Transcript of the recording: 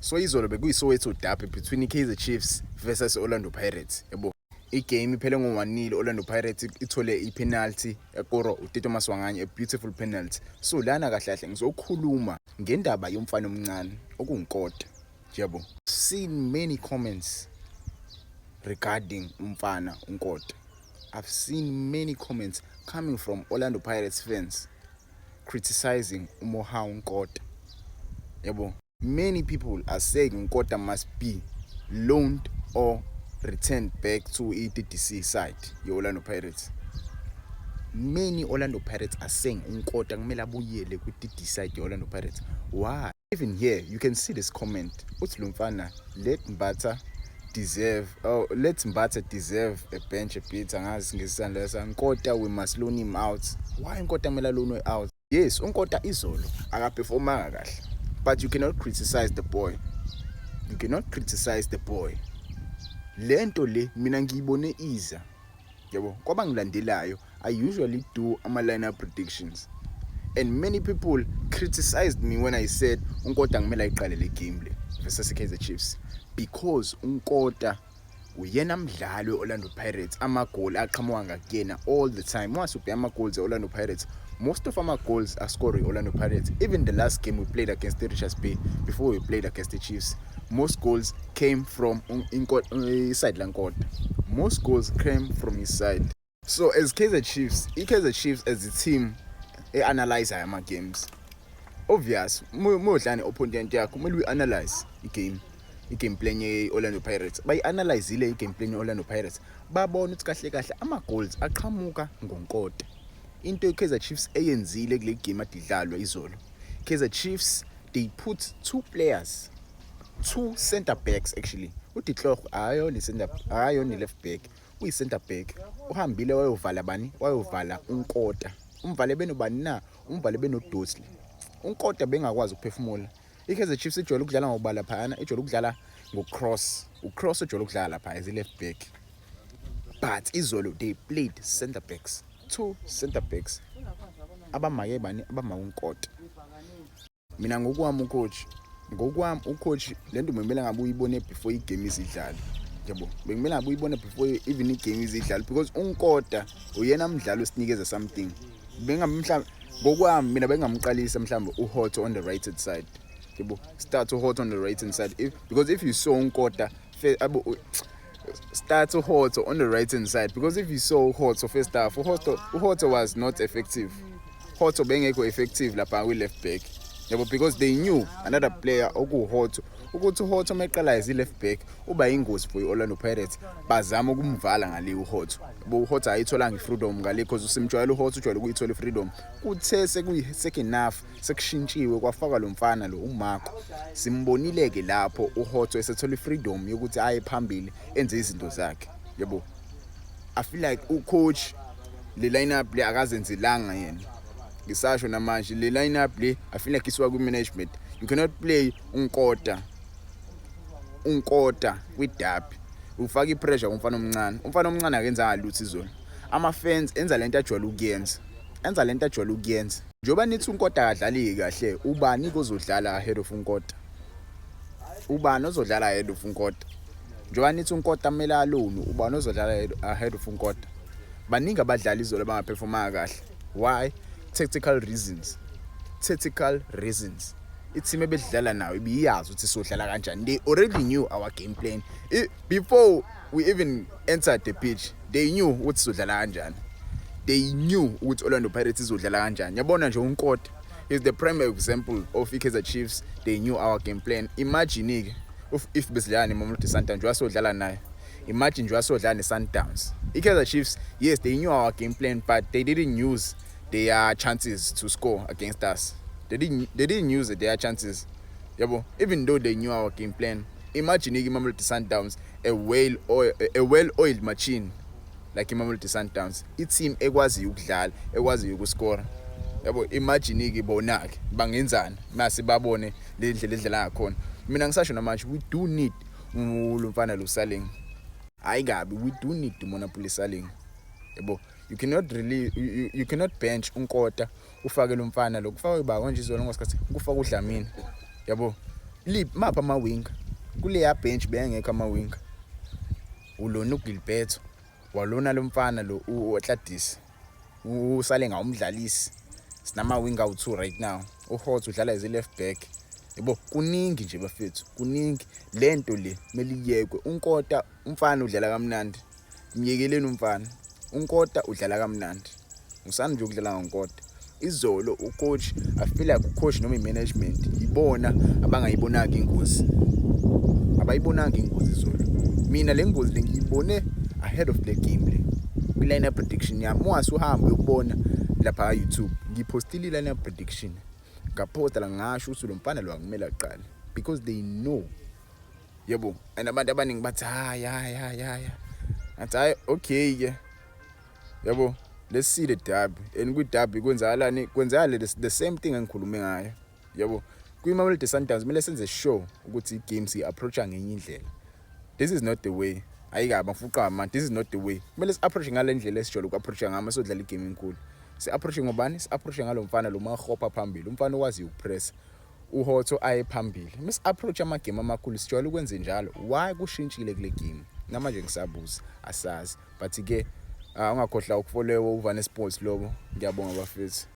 So izolo bekuyiSoweto derby between i-Kaizer Chiefs versus Orlando Pirates, yabo. Igame iphele ngo-1-0. Orlando Pirates ithole i-penalty escorwa uTito Maswanganyi, a beautiful penalty. So lana kahle kahle ngizokhuluma ngendaba yomfana omncane okuwuNkota, yabo. Seen many comments regarding umfana uNkota. I've seen many comments coming from Orlando Pirates fans criticizing uMohau Nkota, yabo. Many people are saying Nkota must be loaned or returned back to i-DDC side ye-Orlando Pirates. Many Orlando Pirates are saying uNkota kumele abuyele kwi-DD side ye-Orlando Pirates. Why? Even here you can see this comment, uthi lo mfana, "Let Mbatha deserve, oh, let Mbatha deserve a bench a bit." Angazi ngesandla lesa. Nkota, we must loan him out. Why Nkota kumele loanwe out? Yes, uNkota izolo akaperformanga kahle, but you cannot criticize the boy, you cannot criticize the boy. Lento le mina ngiyibone iza, yabo. Kwabangilandelayo, I usually do ama lineup predictions and many people criticized me when I said uNkota kumele ayiqale le game le versus iKaizer Chiefs, because uNkota uyena mdlali we-Orlando Pirates amagoli aqhamuka ngakuyena all the time. Once ubheka ama-goals e-Orlando Pirates, most of ama-goals ascore i-Orlando Pirates. Even the last game we played against the Richards Bay before we played against the Chiefs, most goals came from iside laNkota. Most goals came from his side. So as Kaizer Chiefs, i-Kaizer Chiefs as a team e-analyze ama-games, obvious muyodlala ne-opponent yakho kumele uyi-analyze igame, i-game plan ye-Orlando Pirates. Bayi-analyzile i-game plan ye-Orlando Pirates, babona ukuthi kahle kahle ama-goals aqhamuka ngoNkota. Into i-Kaizer Chiefs eyenzile kule game ade idlalwa izolo, Kaizer Chiefs, they put two players, two center backs actually. UDitlogo akayona center, akayona left back, uyi center back. Uhambile wayovala bani? Wayovala uNkota. Umvale benobani na? Umvale benoDosley. UNkota bengakwazi ukuphefumula. IKaizer Chiefs ijwayele ukudlala ngoba laphayana ijwayele ukudlala ngocross, ucross ujwayele ukudlala lapha as i-left back, but izolo they played center backs, two center backs abamake bani? Abamake uNkota. Mina ngokwami ucoach, ngokwami ucoach, lento bekumele ngabe uyibone before igame izidlala, yabo. Bekumele ngabe uyibone before even igame izidlala, because uNkota uyena mdlalo osinikeza something. Bengabe mhlawumbe, ngokwami mina, bengamqalisa mhlawumbe uHotto on the right hand side, yabo. Start uHotto on the right hand side if, because if you saw uNkota abo, start uHotto on the right hand side, because if you saw uHotto first half, uHotto was not effective. Hotto bengekho effective lapha kwi left back, yabo, because they knew another player okuHotto, ukuthi uHotto meqala as i-left back uba ingozi for i-Orlando Pirates. Bazama ukumvala ngale uHotto, yabo. UHotto ayitholanga i-freedom ngale because usimjwayele uHotto, ujwayele ukuyithola i-freedom. Kuthe sekuyi-second half, sekushintshiwe, kwafakwa lo mfana lo uMarco, simbonile-ke lapho uHotto esethola i-freedom yokuthi aye phambili enze izinto zakhe, yabo. I feel like ucoach le lineup le akazenzelanga yena. Ngisasho namanje, le lineup le I feel like isuka kwi-management. You cannot play uNkota, uNkota kwi-derby, ufaka i-pressure kumfana omncane. Umfana omncane akenzanga lutho izolo. Ama-fans enza lento ajwayele ukuyenza, enza lento ajwayele ukuyenza. Njengoba nithi uNkota akadlali kahle, ubani kozodlala ahead of uNkota? Ubani ozodlala ahead of uNkota? Njengoba nithi uNkota kumele aloanwe, ubani ozodlala ahead of uNkota? Baningi abadlali izolo abangaperformanga kahle. Why? Tactical reasons, tactical reasons. I-team ebedlala nayo ibiyazi ukuthi sodlala kanjani. They already knew our game plan. Before we even entered the pitch, they knew ukuthi sodlala kanjani. They knew ukuthi Orlando Pirates izodlala kanjani. Yabona nje, uNkota is the prime example of iKaizer Chiefs. They knew our game plan. Imagine ke if besidlala neMamelodi Sundowns, njengoba sodlala nayo. Imagine njengoba sodlala neSundowns. iKaizer Chiefs, yes, they knew our game plan, but they didn't use their chances to score against us. They didn't use their chances, yabo, even though they knew our game plan. Imagine iMamelodi Sundowns, a well oiled machine like iMamelodi Sundowns, i-team ekwaziyo ukudlala, ekwaziyo ukuscore, yabo. Imagine ke bona ke bangenzani mase babone le ndlela edlala ngakhona. Mina ngisasho namanje, we do need lo mfana lo Saleng. Hayi kabi, we do need uMonnapule Saleng, yabo. You cannot really you cannot bench uNkota, ufake lo mfana lo. Kufake ba konje izolo ngosikhathi kufaka uDlamini, yabo. Maphi ama-winger kuleya bench? Bengekho ama-winger. Ulona uGilberto, walona lo mfana lo uOtladisi, usale ngawumdlalisi. Sinama-winger awu-2 right now. UHotto udlala as i-left back, yabo. Kuningi nje bafethu, kuningi. Lento le kumele iyekwe. UNkota umfana udlala kamnandi, myekeleni umfana. UNkota udlala kamnandi, usana nje ukudlala ngoNkota. Izolo ucoach, I feel like ucoach noma i-management ibona abangayibonanga ingozi, abayibonanga ingozi izolo. Mina le ngozi le ngiyibone ahead of the game le kwi-line prediction yami. Ungase uhambe uyokubona lapha ka-YouTube, ngipostile i-line prediction, ngaphosta la, ngasho ukuthi lo mfana lo akumele aqale because they know, yebo. And abantu abaningi bathi, "Hayi, hayi, hayi, hayi." Ngathi, "Hayi, okay ke, yabo, let's see the derby." And kwi-derby kwenzakalani? Kwenzakala the same thing engikhulume ngayo, yabo. Kwi-Mamelodi Sundowns kumele senze sure ukuthi i-game siyi-approacha ngenye indlela. This is not the way. Ayikabi ngifuqa manje, this is not the way. Kumele si-approach ngale ndlela esijwayele uku-approacha ngayo masodlala igame enkulu. Si-approach ngobani? Si-approach ngalo mfana lo Makgopa phambili, umfana okwaziyo ukupressa, uHotto aye phambili. Masi-approach amagame amakhulu sijwayele ukwenze njalo. Why kushintshile kule game? Namanje ngisabuza, asazi. But ke ungakhohlwa ukufollowa uVane Sports lobo. Ngiyabonga bafethu.